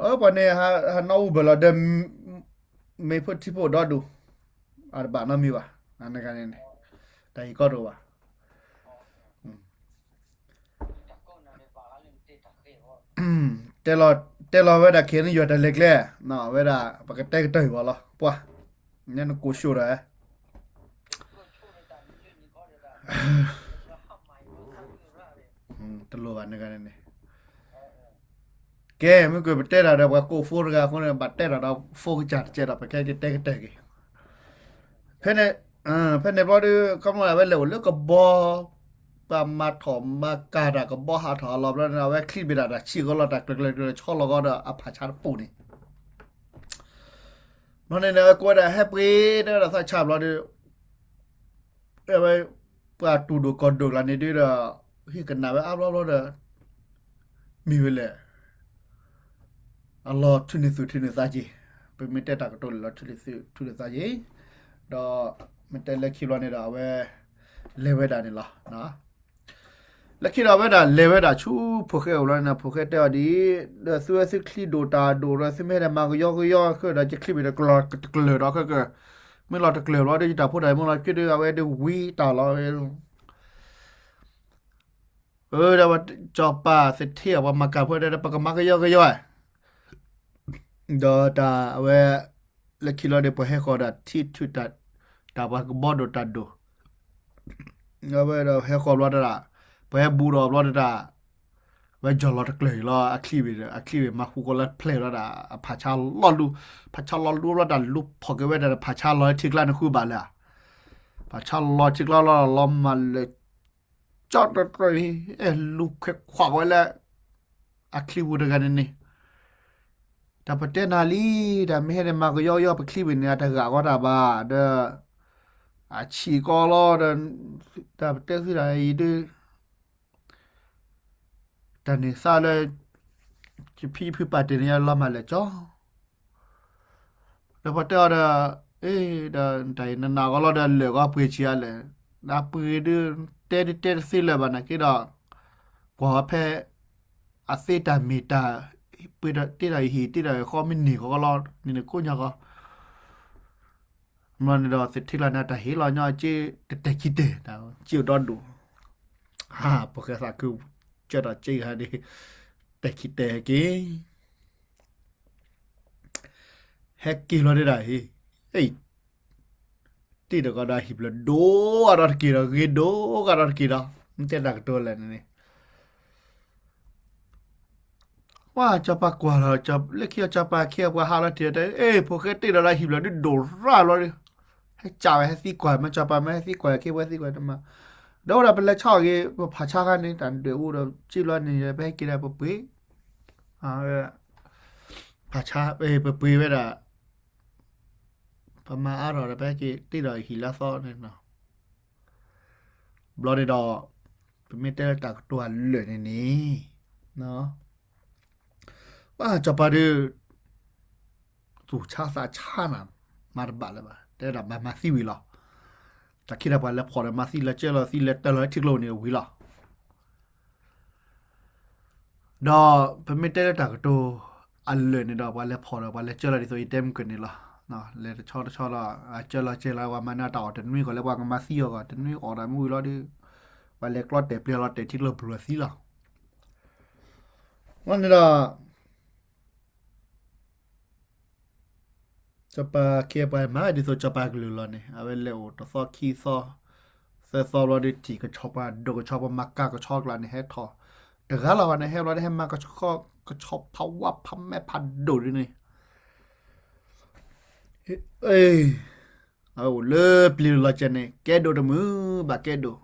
ပှၤန့ၣ် ဟးနီၣ် Uber လီၤဒီး မ့ၢ်ဖိထံဖိဒီဒူၣ်, အတဘၣ်နီတမံၤဘၣ်, နဂၤန့ၣ်န့ၣ်, တၢ်ဟ့ၣ်ကီတအိၣ်ဘၣ်, တဲလီၤ တဲလီၤဝဲဒၣ် ခဲန့ၣ် ယွၤတၢ်လဲၤကျဲ, ဝဲဒၣ် ပကတဲကတၢၢ်အံၤဘၣ်လီၤ ပှၤ, ညါနကိးၡိဒီး တလိၣ်ဘၣ်န့ၣ်ဂၤန့ၣ်န့ၣ်, ကဲ မ့ၢ်ကွၢ်ပတဲတၢ်ဒီး ပှၤကိးဖိတဂၤအဃိန့ၣ် ဘၣ်တဲတၢ်ဒီး ဖိကစၢ်တကဲဒီး ပကဲကတဲကတၢၢ်က့ၤ, ဖဲန့ၣ်, ဖဲန့ၣ်ဘျီဒီး ခီဖျိအဝဲလဲၤအိၣ်လၢကဘီ ပှၤမၤထီၣ်မၤကၤတၢ်ကဘီဟးထီၣ်အလီၢ်ဘျီန့ၣ် အဝဲချံးဘၣ်တၢ် တၢ်ဆံးကီးလီၤ တၢ်ကျၢၤကျၢၤကျၢၤဆီလီၤကီးဒီးအဖးဆါတပူၤန့ၣ်, ဘျီန့ၣ်န့ၣ် အဝဲကိးဝဲဒၣ်ဟဲပှ့ၤတဲဝဲဒၣ်သးဆါဘျီဒီး အဝဲ ပှၤတူၢ်ဒိၣ်ကီၢ်ဒိၣ်ကျါန့ၣ်ဒုဒီး ဟ့ၣ်ကနၣ်ဝဲအါဘျီဘျီဒီး မ့ၢ်ဝဲလဲၣ် အလီၤထုးန့ၢ်သူၣ်ထုးန့ၢ်သးက့ၤ, ပမ့ၢ်တဲတၢ်ကတိၤလၢလီၤထုးန့ၢ်သူၣ်ထုးန့ၢ်သးက့ၤ, ဒီးမ့ၢ်တဲလၢခံဘျီန့ၣ်ဒီး အဝဲ လဲၤဝဲဒၣ်န့ၣ်လီၤ. လၢခံဒီးအဝဲဒၣ်လဲၤဝဲဒၣ်ဆူဖိၣ်ဃဲအိၣ်လီၤန့ၣ် ဖိၣ်ဃဲတဲအီၤဒ်အံၤ, ဒီးသုဝဲသုချံးဒိၣ်တၢ်ဒိၣ်ဒီး သုမ့ၢ်ဟဲဒီးမၤကယီကယီခဲဒီး ယချံးဘၣ်တကျၢၤတကျၢၤဒီးခဲကၢ, မ့ၢ်လီၤတကျၢၤဘျီဒီး ယတၢ်ဖိတၢ်မုၣ်လီၤက့ဒီး အဝဲဒုးဝံတၢ်လီၤ အၢ ဒီးစီၤပၤသထ့အီၤ ပှၤမၤကၤဖိဒီး ပကမၤကယီကယီဧါ, ဒီးတၢ်အဝဲ လၢခံလီၤဒီး ပှၤဟဲဃီၤဒီးထံထုးတၢ် တၢ်ပှၤကဘီဒိၣ်တၢ်ဒိၣ်, အဝဲဒီးဟဲဃီၤဘျီတဒၣ်, ပှၤဟဲဘူးဒီးဘျီတဒၣ်, ဝဲယီၤလီၤတကျၢၤအံၤလီၤ အချံးဝံၤဒီး အချံးဝံၤမၤဃူကီးလၢဖျဲၣ်လီၤဒၣ် အဖးဆါလီၤလူ, ဖးဆါလီၤလူဘျီတၢ်လူဖီၣ်က့ၤဝဲဒၣ် ဖးဆါလီၤထံကျါန့ၣ်ဃုဘၣ်လၢ ဖးဆါလီၤထံကျါလီၤ လီၤမၤလၢာ် ကၠီတြီ အဲၣ်လူၤခွဲးခွးဝဲလၢ အချံးပူၤတဂၤန့ၣ်န့ၣ်, တၢ်ပတဲနၤလံ, တၢ်မ့ၢ်ဟဲန့ၣ် မၤကယီကယီပချံးဝံၤန့ၣ် အတဂၤဃီတၢ်ဘၣ်, ဒီး အဆံးကီးလီၤဒီး တၢ်ပတဲသုတၢ်အံၤဒုး တၢ်န့ၣ်သးလၢ ယဖံယဖုပာ်တ့ၢ်န့ၣ် ယလီၤမၤလၢာ်ကၠီ ဒီးပှၤတဲအီၤဒီး, အ့ ဒီးတၢ်အံၤနနာ်ဂီၤလီၤဒီး လၢာ်ဂီၤပှ့ၤဆံးအါလဲၣ်, ဒီးပှ့ၤဒုး တဲတတဲတသ့လၢၤဘၣ်နာ်က့ဒီး, ကွၢ်ဝဲဖဲ အသ့တၢ်မ့ၢ်တၢ်, ပှ့ၤတ့ၢ်ဒီးဟံၣ်တ့ၢ်ဒီးဃီမ့ၢ်န့ၢ်ဂီၤလီၤ န့ၣ်န့ၣ်ကိးညါဂီၤ မ့ၢ်န့ၣ်ဒီး သထ့ကျါန့ၣ် တၢ်ဟ့ၣ်လီၤညီအက့ တတဲာ်ခံတဲာ်, က့ၣ်ဒီဒူၣ်, ဟး ဖိၣ်ဃဲသးခု ကၢထီၣ်က့ဂၤဒ် တဲာ်ခံတဲာ်ဟဲက့ၤ ဟဲက့ၤလီၤဒၣ်ဟ့ၣ်, တ့ၢ်တကီးဒီးဟံၣ်ဖျၢၣ်ဒိၣ်ဂၤဒီးတက့ၢ်ဒီး ဂ့ၤဒိၣ်ဂၤဒီးတက့ၢ်ဒီး မ့ၢ်တဲတၢ်ကတိၤလဲၣ်န့ၣ်န့ၣ် ဝဲစီၤပၤကွၢ်လီၤ လၢခံအီၤစီၤပၤခ့အပှၤဟးလီၤတ့ၢ်တဲ အ့ ဖိၣ်ဃဲတ့ၢ်ဒီးလၢဟံၣ်ဖျၢၣ်ဒုးဒိၣ်ရၣ်လီၤဒီး ဟဲကၢ်ဝဲဟဲသံကွၢ် မ့ၢ်စီၤပၤမ့ၢ်ဟဲသံကွၢ်ခ့ဝဲသံကွၢ်တမၤ ဒီးအိၣ်ဒီးပလဲၤဆီၣ်ဂ့ၤ ပဖးဆါခါန့ၣ် တၢ်ဒုးအိၣ်ဒီးစံၣ်ဘျီန့ၣ် ပဟဲက့ၤဒီးပပှ့ၤ ဖးဆါ ပပှ့ၤဝဲဒၣ် ပမၤအါထီၣ်ဒီး ပဟဲက့ၤတ့ၢ်ဒီးဟံၣ်လၢအသီန့ၣ်နီၤ ဘျီန့ၣ်ဒီး ပမ့ၢ်တဲလၢတၢ်ကတိၤအလၢာ်န့ၣ်န့ၣ် ဘၣ်စီၤပၤဒုး သူၣ်ဆါသးဆါနၤ မၤတဘၣ်လၢၤဘၣ် တဲဒၣ်ဘၣ်မၤသံဝံၤလီၤ. တၢ်ခံဒီးပှၤလဲၤဖီၣ်ဒီးမၤသံလၢကၢလီၤသံလၢတၢ်လီၤထံကျိန့ၣ်ဝံၤလီၤ. ဒီးပမ့ၢ်တဲလၢတၢ်ကတိၤအလၢာ်န့ၣ်ဒီး ပှၤလဲၤဖီၣ်ဒီးပှၤလဲၤကၢလီၤဒ်သိးယတဲမုၢ်ကၢၢ်န့ၣ်လီၤ. လဲၤတဆီတဆီဒီး ကၢလီၤကၢလီၤဝဲမၤန့ၢ်တၢ်အီၣ်တနွံကီၢ်လၢပှၤကမၤသံအီၤကီၢ် တနွံအီၣ်ဒီးမ့ၢ်ဝံၤလီၤဒီး ပှၤလဲၤကျီတဲာ်ပျဲလီၤတဲာ်ထံကျိပျိၤသံလီၤ. ဝဲန့ၣ်ဒီး စီၤပၤခ့ပှၤမၤ ဒ်သိးစီၤပၤကလုၢ်လီၤန့ၣ် အဝဲလဲၤအိၣ်တသီခံသီ သၢသီဘျီဒီး ထံၣ်ကဆီပှၤဒိၣ်ကဆီပှၤမၤကၤကဆီကျါန့ၣ် ဟဲထီၣ်တဂၤလီၤဘၣ်န့ၣ် ဟဲဘျီဒီး ဟဲမၤကဆီ ကဆီဖးဝါဖးမဲာ်ဖးဒိၣ်ဒ်န့ၣ် အအိၣ်လၢပျံၤလီၤကဲန့ၣ် ကဲဒိၣ်တမုာ်ဘၣ်ကဲဒိၣ်,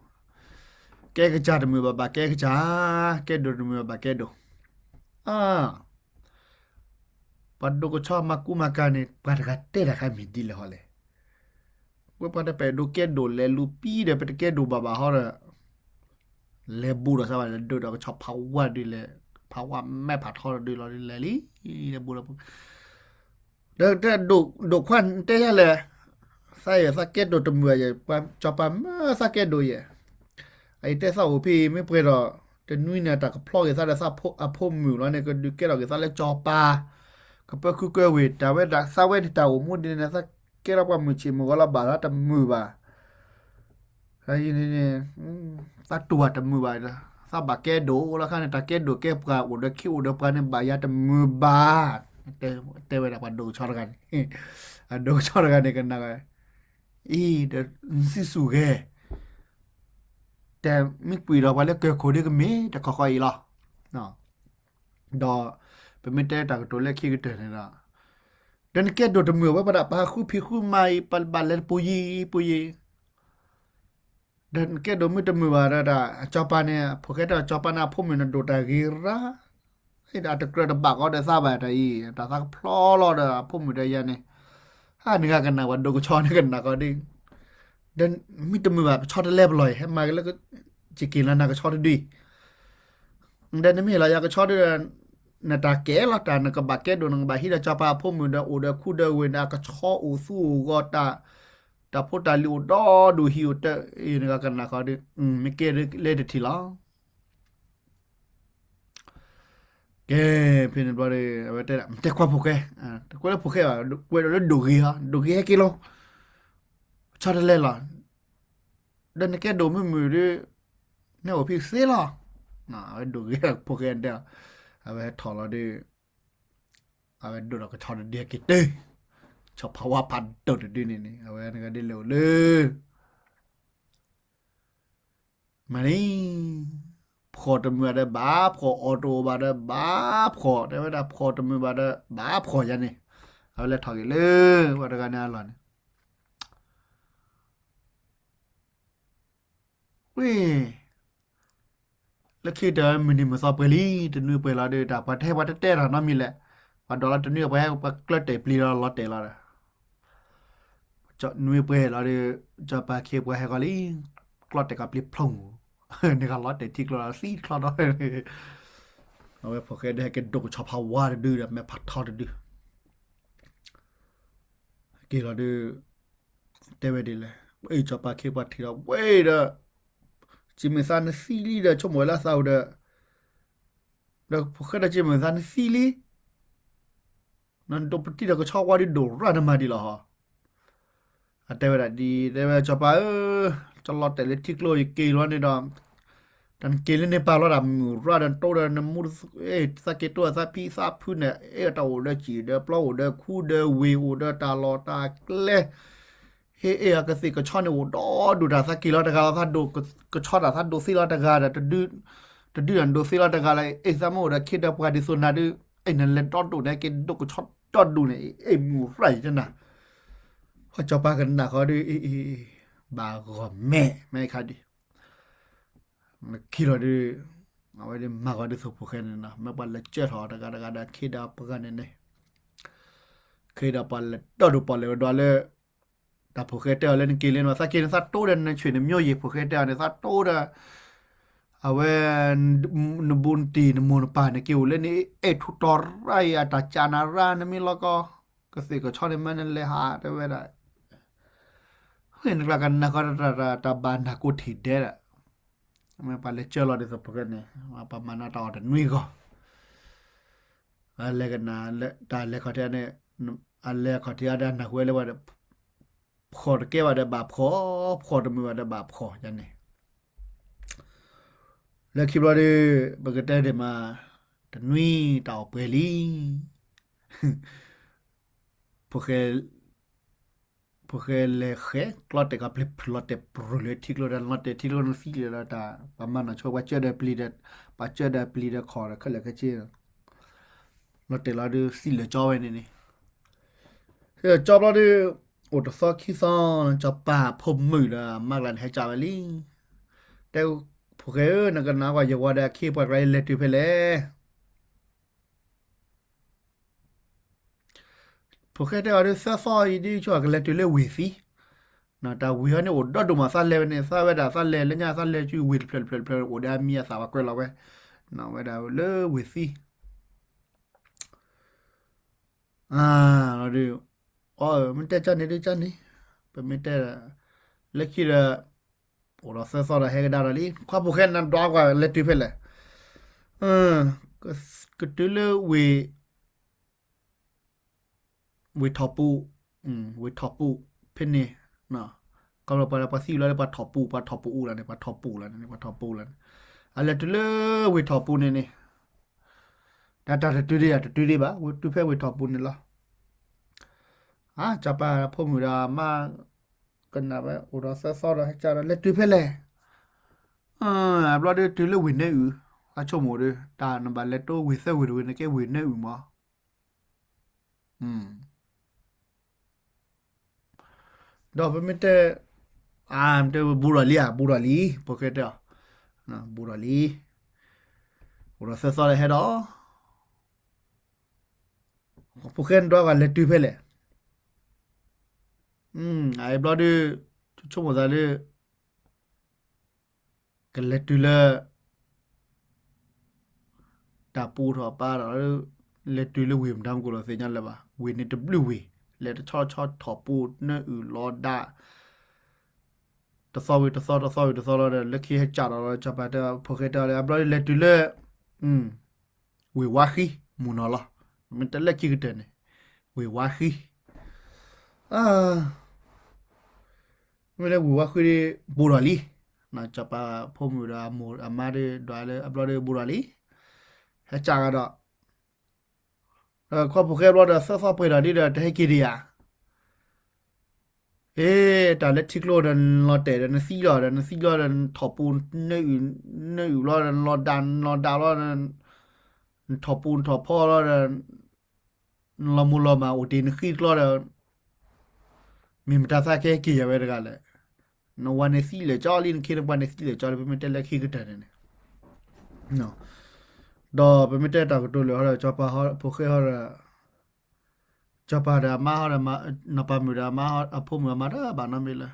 ကဲကစၢ်တမုာ်ဘၣ်ဘၣ်ကဲကစၢ်, ကဲဒိၣ်တမုာ်ဘၣ်ဘၣ်ကဲဒိၣ်. အါ ပှၤဒိၣ်ကဆီမၤကူမၤကၤန့ၣ် ပှၤတဂၤတဲတၢ်ခါမ့ၢ်ဒ်လဲၣ်ဟီလဲၣ်. ဝဲပှၤတပဲာ်ဒိၣ်ကဲဒိၣ်လဲၤလူၤပံဒီး ပတကဲဒိၣ်ဘၣ်ဘၣ်ဟီဒီး လဲၤဘူးဒီးစၢ်ဘၣ်လဲၤဒိၣ်ဒီးကဆီဖးဝါဒ်လဲၣ်, ဖးဝါမဲာ်ဖးထီဒ်လီၤဒ်လဲၣ်လံ, လဲၤဘူးဒီး ဒီးတဲဒိၣ်ခွါတဲယၤလဲၣ်, သးယဲၢ်သးကဲဒိၣ်တမုာ်ယဲၢ်, စီၤပၤမၢသးကဲဒိၣ်ယဲၢ်, အအံၤတဲသးအိၣ်ဖဲအံၤ မ့ၢ်ပှဲၤဒီး တနွံန့ၣ် တၢ်ကဖျီက့ၤသးဒီးသးအဖိမုၣ်လီၤန့ၣ် ကဒုးကဲထီၣ်က့ၤသးလၢစီၤပၤ, ကပၢၤခုကဲဝ့ၢ် တၢ်ဝဲဒၣ်သးဝဲန့ၣ်တၢ်အိၣ်မူဒ်န့ၣ် သးကဲထီၣ်ပှၤမုၢ်ဆ့ၣ်မုၢ်ဂီၤလီၤဘၣ်သးတမုာ်ဘၣ် သးတူၢ်ဘၣ်တမုာ်ဘၣ်ဒီး သးဘၣ်ကဲဒိၣ်လီၤခါန့ၣ် တၢ်ကဲဒိၣ်ကဲပှၤ အိၣ်ဒီးခ့အိၣ်ဒီးပှၤန့ၣ် ဘၣ်ယၤတမုာ်ဘၣ်. တဲဝဲဒၣ်ပှၤဒိၣ်ကဆီတဂၤန့ၣ်, အဒိၣ်ကဆီတဂၤန့ၣ်ကနၣ်ဝဲ, အံၤဒီးနစံၣ်စူၣ်ဂဲၤ, တဲမ့ၢ်ကွံာ်ဒီးပှၤလၢကၢၢ်ခိၣ်ဒ်ကမ့ၢ်တခီဃီအံၤလီၤ. ဒီးပမ့ၢ်တဲတၢ်ကတိၤလၢခံကတၢၢ်န့ၣ်ဒီး, ဒီးနကဲဒိၣ်တမုာ်ဝဲ ပဒၣ်ပဟးဃုဖံးဃုမၤအံၤ ပဘၣ်လဲၤတပူၤယံၤပူၤယံၤ ဒီးနကဲဒိၣ်မ့ၢ်တမုာ်ဘၣ်ဒီး အစီၤပၤန့ၣ် ဖိၣ်ဃဲတဲအစီၤပၤန့ၣ် အဖိမုၣ်န့ၣ်ဒိၣ်တၢ်ဂ့ၤရၣ်, အတကြၢးတဘၣ်ဃီဒီးသးဘၣ်တၢ်အံၤ တၢ်သးကဖျီလီၤဒီးအဖိမုၣ်ဒီးယၤန့ၣ်, ဟးနဂၤကနၣ်ပှၤဒိၣ်ကဆီန့ၣ်ကနၣ်ဃီဒီး, ဒီးမ့ၢ်တမုာ်ဘၣ်ကဆီတလဲပလီၢ်အံၤ ဟဲမၤက့ၤလၢ ယက့ၤလီၤနၤကဆီတဒုအံၤ, ဒီးနမ့ၢ်ဟ့ၣ်လီၤယၤကဆီဒီး နတၢ်ကဲလီၤ တၢ်နကဘၣ်ကဲဒိၣ် နကဘၣ်ဟံးဒီးစီၤပၤအဖိမုၣ်ဒီး အိၣ်ဒီးခူဒီးဝ့ၢ်န့ၣ် အကဆီအိၣ်သူအိၣ်ဂီၤတၢ်, တၢ်ဖိတၢ်လံၤအိၣ်ဒီဒူၣ်ဟံၣ်အိၣ်တၢ်အံၤ နဂၤကနၣ်ဃီဒီး မ့ၢ်ကဲလၢတထံၣ်လီၤ. ကဲ, ဖဲန့ၣ်ဘျီဒီး အဝဲတဲဒၣ် မ့ၢ်တဲခွါဖိၣ်ဃဲ, တကွဲးလၢဖိၣ်ဃဲဘၣ်, ကွဲးဒီးလၢဒိၣ်ဂ့ၤဟီ, ဒိၣ်ဂ့ၤဟဲက့ၤလီၤ, ဆီတလဲလီၤ, ဒီးနကဲဒိၣ်မုၢ်မုၢ်ဒီး နအိၣ်ဖဲသ့လီၤ. အဝဲဒိၣ်ဂ့ၤဖိၣ်ဃဲတဲ, အဝဲဟဲထီၣ်လီၤဒီး အဝဲဒိၣ်ဒီးကဆီတဒုဟဲက့ၤတုၤ, ဆီဖးဝါဖးဒိၣ်တဒုန့ၣ်န့ၣ် အဝဲနကဒ်လဲၣ်အိၣ်လၢ မၤန့ၣ်, ဖှီၣ်တမုာ်ဘၣ်ဒီးဘၣ်ဖှီၣ်, အီၣ်တအိၣ်ဘၣ်ဒီးဘၣ်ဖှီၣ်, တဲဝဲဒၣ်ဖှီၣ်တမုာ်ဘၣ်ဒီးဘၣ်ဖှီၣ်ယၤန့ၣ်, အဝဲလဲၤထီၣ်က့ၤလၢ ပှၤတဂၤန့ၣ်အလီၢ်န့ၣ်, ဝ့ၢ် လၢခံတၢ်မုၢ်နံၤမုၢ်သီပှဲၤလံ, တနွံပှဲၤလီၤဒီး တၢ်ပှၤတဟဲပှၤတတဲတၢ်နီတမံၤလဲၣ်, ပှၤဒိးလီၤတနွံပှဲၤ ပှၤကျၢတဲာ်ပျံၤဒီးလီၤတဲာ်လီၤဒီး နွံပှဲၤလီၤဒီး စီၤပၤခ့ပှၤဟဲဃီလံ, ကျီတဲာ်ကပျံၤဖျိမူ, နဂၤလီၤတဲာ်ထံကျိလီၤသံတချီဒီး, အဝဲဖိၣ်ဃဲဒီးဟဲက့ၤဒိၣ်ကဆီဖးဝါတဒုဒီး မဲာ်ဖးထီတဒု က့ၤလီၤဒီး တဲဝဲဒ်လဲၣ်, အ့ၣ် စီၤပၤခ့ပှၤထံၣ်ဒီး ဝဲဒီး ကၠံၣ်မုၢ်သါနသံလံဒီး ဆိကမိၣ်ဝဲလၢအသးအိၣ်ဒီး, ဒီးဖိၣ်ဃဲဒီး ကၠံၣ်မုၢ်သါနသံလံ, နဒိးပတံၢ်ဒီးကဆီဝါဒုးဒိၣ်ရၣ်နမၤဒ်လီၤဟီ. အတဲဝဲဒၣ်ဒ် တဲဝဲစီၤပၤဧၢ, ကၠီလီၤတဲာ်လၢထံကျိယက့ၤလီၤန့ၣ်ဒီး, တၢ်နက့ၤလၢန့ၣ်ပာ်လီၤတၢ်မုၢ်ရၣ်ဒီးတိဒီးနမူ, သးက့ၤတိၢ်သးဖံသးဖုန့ၣ် အဲၣ်တၢ်အိၣ်ဒီးစံၣ်ဒီးပျီအိၣ်ဒီးခူဒီးဝ့ၢ်အိၣ်ဒီးတၢ်လီၢ်တၢ်ကျဲ ဟ့ၣ်အ့ၣ်အကသ့ၣ်ကဆီန့ၣ်အိၣ်ဒီဒူၣ်တၢ်သးက့ၤလီၤတဂၤလီၤ သးဒိၣ်ကဆီတၢ်သးဒိၣ်သ့လီၤတဂၤဒီး တဒု, တဒုဒီးနဒိၣ်သ့လီၤတဂၤလီၤ အဲၣ်သးမ့ၢ်အိၣ်ဒီးခ့ဒီးပှၤဒ်သိးနၤဒုး အဲၣ်နလဲၤဒီဒူၣ်န့ၣ် က့ၤဒိၣ်ကဆီဒီဒူၣ်န့ၣ် အဲၣ်မုၢ်ရၣ်ယတနၤ, ဟီၣ်စီၤပၤကနၣ်ဃီဒီး ဘၣ်ဂီၢ်မဲာ် မဲာ်ခါဒုး နခံလီၤဒုး အဝဲဒၣ်မၤဂီၤဒ်သိးဖိၣ်ဃဲန့ၣ်နီၤ မ့ၢ်ပှၤလဲၤကၢထီၣ်တဂၤတဂၤဒီးခ့ဒီးပှၤဂၤန့ၣ်န့ၣ်, ခ့ဒီးပှၤလဲၤဒီဒူၣ်ပှၤလဲၤဝဲဒွးလၢ တၢ်ဖိၣ်ဃဲတဲအီၤလၢနက့ၤလၢန့ၣ် သးက့ၤန့ၣ် သးတိဒီးနဆွေနမျိုးယ့ၢ် ဖိၣ်ဃဲတဲအီၤန့ၣ် သးတိဒီး အဝဲ နဘူးနတံၢ်နမိၢ်နပၢ်န့ၣ် က့ၤအိၣ်လၢန့ၣ် အဲၣ်ထူးတီၤရၣ်အံၤအတၢ်ကၢ်နၤရၣ် နမ့ၢ်လီၤကီ ကသ့ၣ်ကဆီန့ၣ်မ့ၢ်နလဲၤဟးတဲဝဲဒၣ် နကျါကနၣ်ဃီ တၢ်ဘၣ်နၢ်ကိးထံၣ်ဒဲးဒီး မ့ၢ်ပှၤလဲၤကၢလီၤဒ်သိးဖိၣ်ဃဲန့ၣ် ပှၤမၤနီၣ်တၢ်အီၣ်တနွံဂီၢ် အလဲၤကနၣ် တၢ်လဲၤခီၣ်ထံးန့ၣ် အလဲၤခီၣ်ထံးအါဒီးနၢ်ဟူဝဲလၢပှၤဒီး ဖှီၣ်တကဲဘၣ်ဒီးဘၣ်ဖှီၣ် ဖှီၣ်တမုာ်ဘၣ်ဒီးဘၣ်ဖှီၣ်ယၤန့ၣ် လၢခံဘျီဒီး ပကတဲဒ်မး တနွံတၢ်အီၣ်ပှဲၤလံ ဖိၣ်ဃဲ ဖိၣ်ဃဲလဲၤဃဲ ကျီတဲာ်ကပျ့ၤဖုးလီၤတဲာ်ပြူၤလၢထံကျိဒီး လီၤတဲာ်ထံကျိနသံလၢဒီးတၢ် ပှၤမၤနီၣ်ဆိ ပှၤကၢဒီးပျံၤဒီး ပှၤကၢဒီးပျံၤဒီးခီၣ်ဒီးခဲလၢာ်ခဲဆ့ လီၤတဲာ်လီၤဒုးသံလၢာ်ကၠီဝဲန့ၣ်န့ၣ် ကၠီဘျီဒုး အိၣ်တသီခံသီ စီၤပၤဖိမုၣ်ဒီးမါကျါန့ၣ်ဟဲကၠီဝဲလံ တဲ ဖိၣ်ဃဲဧၢ နကနၣ်ကွၢ်ယဝၤဒီးအခ့အပှၤကျါလဲၤတုၤဖဲလဲၣ် ဖိၣ်ဃဲတဲအီၤဒုး သၢသီအံၤဒုး ဆိကလဲၤတုၤလၢဝ့ၢ်သံ, တၢ်ဝ့ၢ်ဟီန့ၣ်အိၣ်ဒီဒိၣ်မး သးလဲၤဝဲန့ၣ် သးဝဲဒၣ်သးလဲၤလၢညါ သးလဲၤဆူဝ့ၢ်တဖျၢၣ်တဖျၢၣ်တဖျၢၣ် အိၣ်ဒီးအမံၤအသၣ်ဝဲကွဲးလီၤဝဲ, ဝဲဒၣ်လၢဝ့ၢ်သံ လီၤဒုး, အၢ မ့ၢ်တဲကၠီန့ၣ်ဒုးကၠီန့ၣ်, ပမ့ၢ်တဲ လၢခံဒီး အိၣ်ဒီးသၢသီဒီးဟဲကဒါဒီးလံ ခွါဖိၣ်ဃဲနၤဒွးကွၢ်လဲၤတုၤဖဲလဲၣ်, ကတုၤလၢဝ့ၢ် ဝ့ၢ်ထီၣ်ပူၤ, ဝ့ၢ်ထီၣ်ပူၤ ဖဲန့ၣ်, ကီၢ်ပှၤပှၤသံလီၤလၢပှၤထီၣ်ပူၤ ပှၤထီၣ်ပူၤအူလီၤန့ၣ် ပှၤထီၣ်ပူၤလီၤန့ၣ် ပှၤထီၣ်ပူၤလီၤန့ၣ်, အလဲၤတုၤလၢဝ့ၢ်ထီၣ်ပူၤန့ၣ်န့ၣ်, တၢ်တတုၤဒံး တတုၤဒံးဘၣ်, ဝဲတုၤဖဲဝ့ၢ်ထီၣ်ပူၤန့ၣ်လီၤ. အကၢ်ပၢ်ဖိမုၣ်ဒီးအမါ ကနၣ်ဝဲအိၣ်ဒီးသၢသီဒီး ဟဲကၢ်ဒီး လဲၤတုၤဖဲလဲၣ်. အဘျီဒီးတုၤလၢဝ့ၢ်နၢအုၣ်, အဆိကမိၣ်ဒီး တၢ်နဘၣ်လဲၤတိဝ့ၢ်သၢဝ့ၢ်တဝ့ၢ်န့ၣ် ကဲဝ့ၢ်နၢအုၣ်မး. ဒီးပမ့ၢ်တဲ, တဲဘူးဒီးလံဧါ, ဘူးဒီးလံ, ဖိၣ်ဃဲတဲအီၤ, ဘူးဒီးလံ, အိၣ်ဒီးသၢသီလၢဟဲဒီး, ဖိၣ်ဃဲနဒွးဂၤလဲၤတုၤဖဲလဲၣ်. အဘျီဒီး ဆိကမိၣ်သးလၢ ကလဲၤတုၤလၢ တၢ်ပူထီၣ်ပၢ်ဒီး လဲၤတုၤလၢဝ့ၢ်မတၤမကိၣ်လီၤသ့ၣ်ညါလၢၤဘၣ်, ဝ့ၢ်န့ၣ်တဘျုးဝ့ၢ်, လဲၤတဆီဆီထီၣ်ပူနၢအုၣ်လီၤဒၣ်, တသီဝံၤတသီ တသီဝံၤတသီလီၤဒီး လၢခံဟဲကၢ်ဒီးလီၤ ကၢ်ပၢ်တဲ ဖိၣ်ဃဲတဲအီၤလၢ အဘျီလဲၤတုၤလၢ ဝ့ၢ်ဝါဃံ မုၢ်နီၤလီၤ. မ့ၢ်တဲလၢခံကတၢၢ်န့ၣ် ဝ့ၢ်ဝါဃံ, မ့ၢ်လၢဝ့ၢ်ဝါဃံဒီး ဘူးဒီးလံ, ကၢ်ပၢ်ဖိမုၣ်ဒီးအမိၢ်အမါဒီး ဒွးလၢအဘျီဒီးဘူးဒီးလံ, ဟဲကၢ်ကဒီး, ခီဖိၣ်ဃဲဘျီဒီး သၢသီပှဲၤဒီးလံဒီး တဟဲက့ၤဒံးဧါ. အ့ တၢ်လၢထံကျိဒီး နလီၤတဲာ်ဒီး နသံလီၤဒီး နသံလီၤဒီး နထီၣ်ပူ နၢအုၣ်, နၢအုၣ်လီၤဒီး နလီၤဒၣ်, နလီၤဒၣ်လီၤဒီး နထီၣ်ပူ နထီၣ်ဖီလီၤဒီး နလီၤမူလီၤမၢ်အိၣ်တ့ၢ်နဃံတကျီဒီး မ့ၢ်မတၤသးကဟဲက့ၤယၤဝဲတဂၤလဲၣ်. နဝၤန့ၣ်သံလၢာ်ကၠီလံ, နခ့နပှၤန့ၣ်သံလၢာ်ကၠီလံ, ပမ့ၢ်တဲလၢခံကတၢၢ်န့ၣ်န့ၣ်, ဒီးပမ့ၢ်တဲတၢ်ကတိၤလၢာ်ဟီဒီး ကၠီၤပၤဖိၣ်ဃဲဟီဒီး ကၠီၤပၤဒီးအမါဟီဒီး နီၢ်ပၤမုၣ်ဒီးအမါ အဖိမုၣ်အမါဒီး ဘၣ်နီတမံၤလၢၤ,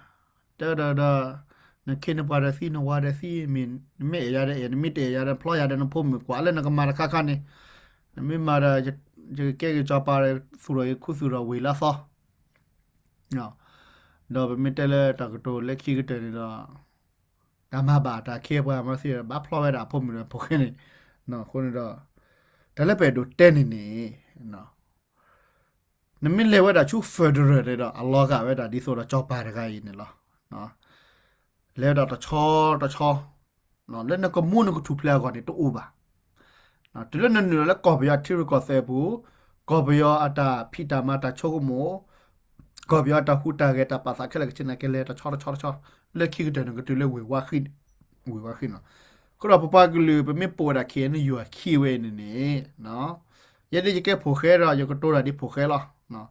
တဲဒီးဒီး နခ့နပှၤဒီးသံ နဝၤဒီးသံ မ့ၢ်နမ့ၢ်အဲၣ်ယၤဒီးအဲၣ်, နမ့ၢ်တအဲၣ်ယၤဒီးဖျီယၤဒီး နဖိမုၣ်ကွၢ်လၢနကမၤတခါခါန့ၣ်, နမ့ၢ်မၤဒီး ယကကဲက့ၤကၠီၤပၤဒီး သူၣ်ထီၣ်ယခူသူၣ်ထီၣ်ဝ့ၢ်လၢအသီ ဒီးပမ့ၢ်တဲလၢတၢ်ကတိၤလၢခံကတၢၢ်န့ၣ်ဒီး တၢ်မၤဘၣ်တၢ်ခ့ပှၤမၤသံဒီး ဘၣ်ဖျီဝဲဒၣ်အဖိမုၣ်ဒီးဖိၣ်ဃဲန့ၣ်, အဃိန့ၣ်ဒီး တၢ်လၢပအဲၣ်ဒိးတဲန့ၣ်န့ၣ် နမ့ၢ်လဲၤဝဲဒၣ်ဆူ federal န့ၣ်ဒီး အလီၤဂာ်ဝဲဒၣ်ဒ်သိးဒီးကၠီၤပၤတဂၤအံၤန့ၣ်လီၤ. လဲၤဝဲဒၣ်တဆီတဆီ လၢနကမူနကထူၣ်ဖျဲးအဂီၢ်န့ၣ်တအိၣ်ဘၣ်. တုၤလၢနနုာ်လီၤလၢကီၢ်ပယီၤထံရူၢ်ကီၢ်သဲးအပူၤ, ကီၢ်ပယီၤအတၢ်ဖံးတၢ်မၤတၢ်ဆိကမိၣ်, ကီၢ်ပယီၤအတၢ်ဟူးတၢ်ဂဲၤတၢ်ပာ်သးခဲလၢာ်ခဲဆ့န့ၣ် ကလဲၤတဆီတဆီတဆီ, လၢခံကတၢၢ်န့ၣ် ကတုၤလၢဝ့ၢ်ဝါဃံန့ၣ်, ဝ့ၢ်ဝါဃံနီၤ. အဃိဒီးပပှၤကလုာ် ပမ့ၢ်ပိာ်ဝဲဒၣ် KNU အခံဝဲအံၤန့ၣ်န့ၣ် ယဲဒၣ်ယကဲဖိၣ်ဃဲဒီး ယကတိၤတၢ်ဒ်ဖိၣ်ဃဲလီၤ.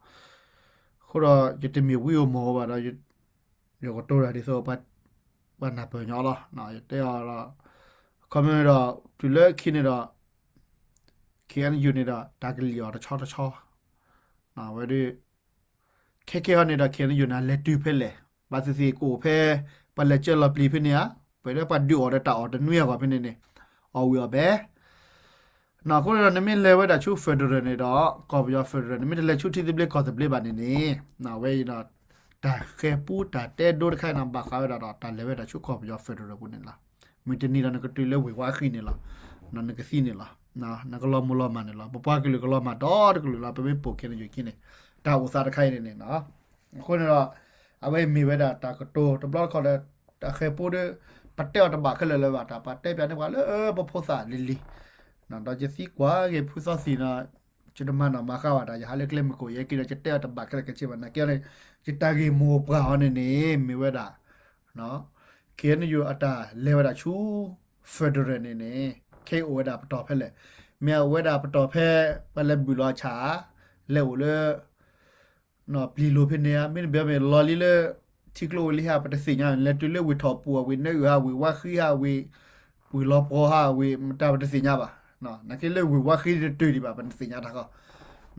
အဃိဒီး ယတမ့ၢ်ဝံဧိၤမီၢ်ဧိၤဘၣ်ဒီး ယကတိၤတၢ်ဒ်သိး ပှၤနၢ်ပၢၢ်ညီလီၤ. ယတဲအီၤဒီး ခီမ့ၢ်ဒီး တုၤလၢခံန့ၣ်ဒီး KNU န့ၣ်ဒီး တၢ်ကလံၣ်အီၤတဆီတဆီ ဝဲဒၣ် ခဲကဲဟီန့ၣ်ဒီး KNU န့ၣ် လဲၤတုၤဖဲလဲၣ်, ဘၣ်သ့ၣ်သ့ၣ်ကအိၣ်ဖဲ ပှၤလဲၤကၢလီၤပျံၤဖဲန့ၣ်ဧါ, ပှၤလၢပှၤဒုးအီၤဒီးတၢ်အီၣ်တနွံအဂီၢ်ဖဲန့ၣ်န့ၣ် အီၣ်ဝံၤအီၣ်ဘဲ အဃိန့ၣ်ဒီး နမ့ၢ်လဲၤဝဲဒၣ်ဆူ federal န့ၣ်ဒီး ကီၢ်ပယီၤ federal နမ့ၢ်တလဲၤဆူထံသဘျ့ကီၢ်သဘျ့ဘၣ်န့ၣ်န့ၣ် အဝဲအံၤဒီး တၢ်ဃဲၤပူတၢ်တဲဒိတခါအံၤန့ၣ် ဘၣ်ဃးဝဲဒၣ်ဒီး တၢ်လဲၤဝဲဒၣ်ဆူကီၢ်ပယီၤ federal ပူၤန့ၣ်လီၤ. မုၢ်တနံၤဒီးနကတုၤလၢဝ့ၢ်ဝါဃံန့ၣ်လီၤ, နကသံန့ၣ်လီၤ, နကလီၤမုၢ်လီၤမၢ်န့ၣ်လီၤ, ပပှၤကလုာ်ကလီၤမၢ်ဒီတကလုာ်လီၤ, ပမ့ၢ်ပိာ် KNU ခံန့ၣ် တၢ်အိၣ်သးတခါအံၤန့ၣ်န့ၣ် အဃိန့ၣ်ဒီး အဝဲအံၤမ့ၢ်ဝဲဒၣ်တၢ်ကတိၤတဘျီတခီၣ်ဒီး တၢ်ဃဲၤပူဒီး ပတဲအီၤတဘၣ်ခဲလၢာ်လၢၤဘၣ်, တၢ်ပှၤတဲပၠးန့ၢ်ပှၤလၢပဖိသၣ်လံၤလံၤ, ဒီးယသံကွၢ်က့ၤဖုသီသံၣ်နီၤ, ယတမၤနီၣ်မၤဃါဘၣ်တၢ်, ယဟးလၢကျဲမုၢ်ခိၣ်ယဲက့ၤဒီး ယတဲအီၤတဘၣ်ခဲလၢာ်ခဲဆ့ဘၣ်, နာ်က့န့ၣ် ယတၢ်ဂ့ၢ်မိၢ်ပှၢ်အီၤန့ၣ်န့ၣ် မ့ၢ်ဝဲဒၣ် KNU အတၢ်လဲၤဝဲဒၣ်ဆူ federal န့ၣ်န့ၣ် ခဲအံၤအိၣ်ဝဲဒၣ်ပတီၢ်ဖဲလဲၣ်, မ့ၢ်အအိၣ်ဝဲဒၣ်ပတီၢ်ဖဲ ပှၤလဲၤဘုၣ်လီၤအဆၣ် လဲၤအိၣ်လၢ ပျံၤလိာ်ဖဲန့ၣ်ဧါ, မ့တမ့ၢ်လီၤလံလၢ ထံကျိဝံၤလံဧါ ပတသ့ၣ်ညါ, လဲၤတုၤလၢဝ့ၢ်ထီၣ်ပူၤဧါ, ဝ့ၢ်နၢအုၣ်ဧါ, ဝ့ၢ်ဝါဃံဧါ, ဝ့ၢ် ဝ့ၢ်လီၤပှီၤဧါ, ဝ့ၢ်မတၤပတသ့ၣ်ညါဘၣ်, နာ်က့လၢဝ့ၢ်ဝါဃံတတုၤဒံးဘၣ် ပတသ့ၣ်ညါတၢ်ကီ,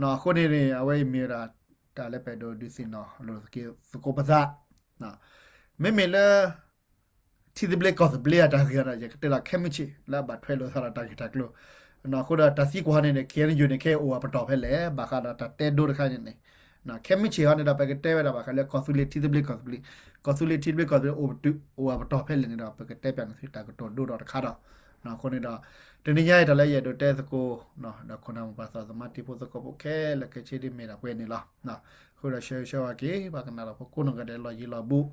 အဃိန့ၣ်န့ၣ် အဝဲအံၤမ့ၢ်ဝဲဒၣ် တၢ်လၢပအဲၣ်ဒိးဒုးသ့ၣ်နီၣ်လိာ်က့ၤသကိးပသး, မ့မ့ၢ်လၢ ထံသဘျ့ကီၢ်သဘျ့အတၢ်ဂ့ၢ်ဒီး ယကတဲလီၤခဲမုၢ်ဆ့ၣ် လၢအဘၣ်ထွဲလိာ်သးဒီးတၢ်ဂ့ၢ်တၢ်ကျိၤ, အဃိဒီးတၢ်သံကွၢ်န့ၣ်န့ၣ် KNU န့ၣ် ခဲအံၤအိၣ်အပတီၢ်ဖဲလဲၣ်, ဘၣ်ဃးဒီးတၢ်တဲဒိတခါန့ၣ်န့ၣ်, ခဲမုၢ်ဆ့ၣ်ဟီန့ၣ်ဒီး ပကတဲဝဲဒၣ်ဘၣ်ဃးလၢ ကီၢ်သူလ့ၤထံသဘျ့ကီၢ်သဘျ့, ကီၢ်သူလ့ၤထံသဘျ့ကီၢ်သဘျ့ အိၣ်အပတီၢ်ဖဲလဲၣ်န့ၣ်ဒီး ပကတဲပၠးန့ၢ်သုတၢ်ကတိၤဒိဒီးတခါဒီး, အဃိန့ၣ်ဒီး တနံၤညါအံၤတၢ်လၢယအဲၣ်ဒိးတဲသကိး ဒီးခိၣ်နၢ်မိၢ်ပၢ်သးသမါတံၤဖိသကိးဖိခဲလၢာ်ခဲဆ့ဒ်မ့ၢ်ဒၣ်ပှဲၤန့ၣ်လီၤ. အဃိဒီးဆှၢဆှၢဝဲက့ၤ ပှၤကနၣ်တၢ်ဖိကိးနီၢ်ဂၤဒဲးလီၢ်ယံၤလီၢ်ဘူး,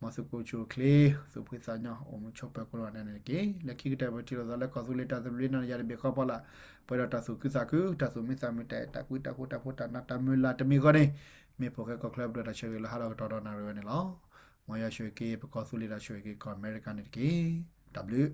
မ်သုကအိၣ်ဆူၣ်အိၣ်ချ့ သူၣ်ဖှံသးညီ အိၣ်မူဆိးပၢၤကိးဂၤဒဲးန့ၣ်တက့ၢ်. လၢခံကတၢၢ် ပထံၣ်လိာ်သးလၢကီၢ်သူလ့ၤတၢ်သဘျ့န့ၣ် ယၤတဘ့ၣ်ဃီပှၤလၢ ပှဲၤဒီးတၢ်သူၣ်ခုသးခု တၢ်သူၣ်မံသးမုာ် တၢ်အဲၣ်တၢ်ကွံတၢ်ဃူတၢ်ဖိး တၢ်နးတၢ်မုာ်လၢတမံၤဃီန့ၣ် မ့ၢ်ဖိၣ်ဃဲကီၢ်ချၢပဒိၣ်တၢ်ဆၢဂ့ၤလၢဟးထီၣ်ကတီၢ်ဒီးနၣ်ရံၣ်ဝဲန့ၣ်လီၤ. မ်ယွၤဆိၣ်ဂ့ၤက့ၤ ပကီၢ်သူလ့ၤ ဒီးဆိၣ်ဂ့ၤက့ၤကီၢ်အမဲရကၤန့ၣ်တက့ၢ်. တၢ်ဘျုး